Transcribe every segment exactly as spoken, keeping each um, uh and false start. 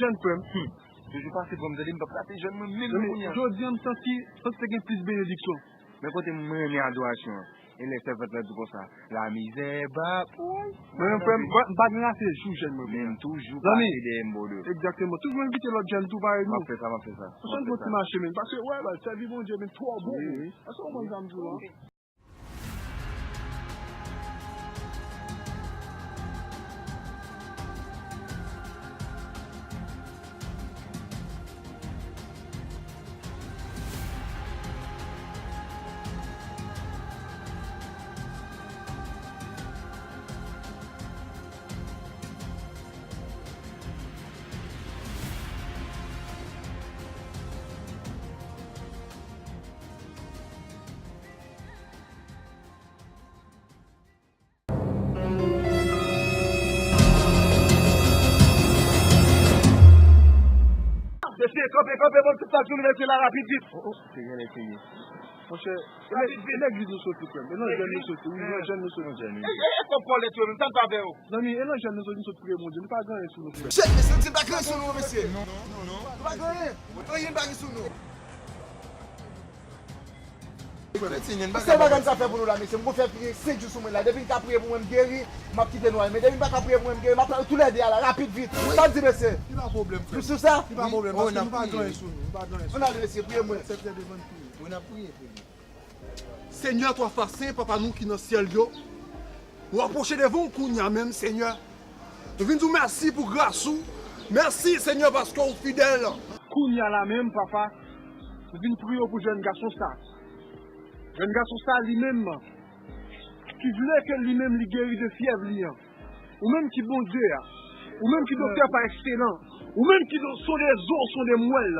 Jèn frè m. Hmm. Toujou pase pou m tande, m p ap rate jèn mwen menm kounye a. Jodi a, m santi, santi te gen plis benediksyon. Men kote mwen renmen adorasyon an. E lè sèvant lan di konsa, lamizè pa pou. Mwen menm frè m, m pa, m pa gen rate jou jèn mwen. Men m toujou pase dèyè m, Bodo. Egzakteman. Toujou envite lòt jèn tou parèy nou. M ap fè sa, m ap fè sa. Yon sèl bon ti mache, men. Paske, wè, ba, sèvi Bondye, men twò bon. Wi, wi. Èske w konprann sa m di w la? Mesye, kanpe, kanpe, bon, tout sa k sou nou, mesye, la, rapid, vit. Oh, oh, te genlè te ye. Monchè, e lè-, e legliz nou soti, frè m. E nan jèn nou soti, wi, nan jèn nou soti. E, e, e kòb kòlèt yo menm, sa n pa fè yo. Zanmi, e nan jèn nou soti, nou soti priye Bondye. Nou pa gen anyen sou nou, frè m. Jèn, mesye, nou di n pa gen anyen sou nou, mesye. Nou pa gen anyen. Anyen n pa gen sou nou. Sèl bagay m ka fè pou nou la, mesye, m gon fè priye senk jou sou mwen la. Depi n ka priye pou mwen, m geri, m ap kite nou ale. Men depi n pa ka priye pou mwen, m geri, m ap pran toulède a la, rapid, vit. Sa n di, mesye? Li pa pwoblèm, frè m. Nou sou sa? Li pa pwoblèm, paske nou pa gen anyen sou nou. Nou pa gen anyen sou nou. Ann ale, mesye, priye mwen. Aksepte devan n priye. Wi, n ap priye pou li. Senyè, twa fa sen, Papa nou ki nan syèl yo, nou apwoche devan w kounye a menm, Senyè. Nou vin di w mèsi pou gras ou. Mèsi, Senyè, paske w fidèl. Kounye a la menm, Papa, nou vin priye w pou jèn gason sa. Jèn gason sa, li menm, ki vle ke li menm li geri de fyèv li an. Ou menm ki Bondye a. Ou menm ki doktè pa ekselans. Ou menm ki do-, sonde zo, sonde mwèl.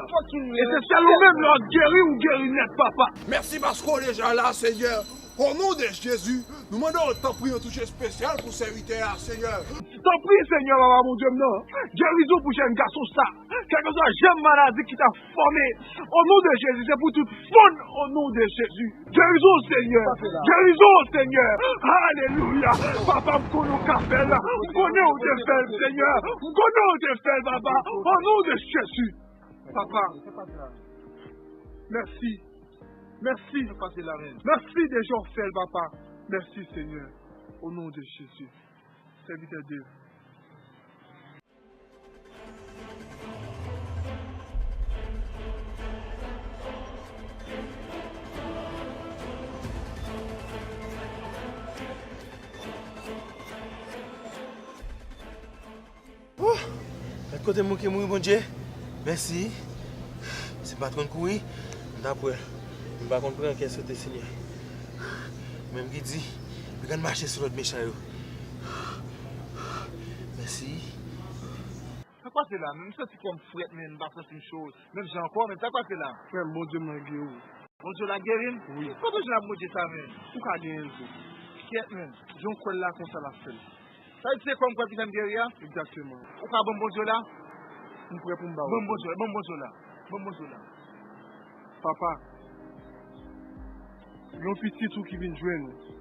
E se sèl ou menm lè w geri, ou geri nèt, Papa. Mèsi paske w deja la, Senyè. O non de Jezi, nou mande w tanpri yon touch espesyal pou sèvitè a, Senyè. Tanpri, Senyè, Papa Bondye m nan, gerizon pou jèn gason sa. Kèlkeswa jan maladi ki ta fòme, o non de Jezi, se pou tout fonn, o non de Jezi. Gerizon, Senyè. Gerizon, Senyè. Alelouya. Papa, m konnen w ka fè l. M konnen w te fè l, Senyè. M konnen w te fè l, Papa. O non de Jezi. Papa. Mèsi. Mèsi. Mèsi deja w fè l, Papa. Mèsi, Senyè. O non de Jezi. Sèvitè Dave. Wouh! Gad kote m bouke mouri, Bondye. Mèsi. Si m pa t konn kouri, m t ap wè. M pa konn pran kè sote, Senyè. Menm ki di, li konn mache sou lòd mechan yo. Mèsi. Sa k pase la? Men m santi kò m frèt, men m pa santi m cho. Menm jan ankò, men sa k pase la? Frè m, Bondye m nan geri w. Bondye w la geri m? Wi. Kote w jwenn ak Bondye sa, men? Ou ka genyen l tou. Kyèt, men. Jan w kwè l la, konsa l ap fè l. Sa vle di se kò m kwè ki fè m geri a? Egzakteman. Ou ka ban m Bondye w la? M prè pou m ba w. Ban m Bondye w la, ban m Bondye w la. Ban m Bondye w la. Papa, yon pitit ou ki vin jwenn ou,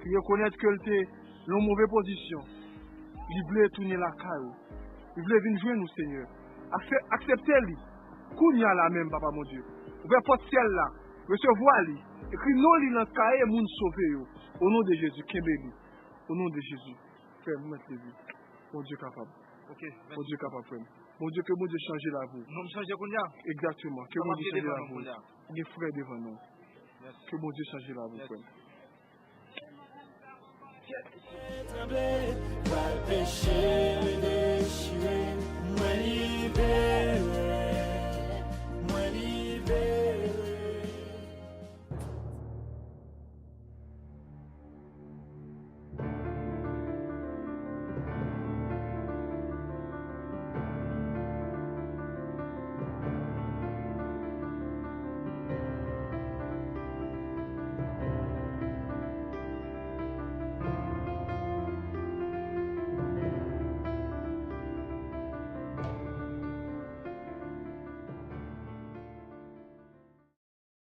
ki rekonèt ke l te nan yon move pozisyon, li vle tounen lakay ou. Li vle vin jwenn ou, Senyè. Aksè-, aksepte li. Kounye a la menm, Papa Bondye. Ouvè pòt syèl la. Resevwa li. Ekri non li nan kaye moun sove yo. O non de Jezi, kenbe li. O non de Jezi. Frè m, mèt leve. Bondye kapab. Ok, mèsi. Bondye kapab, frè m. Bondye, ke Bondye chanje lavi w. Non, m chanje kounye a. Egzakteman. Ke Bondye chanje lavi w. Ou gen frè devan nou. Mèsi. Ke Bondye chanje lavi w, frè m. Tranble, pral peche, li dechire, mwen libere.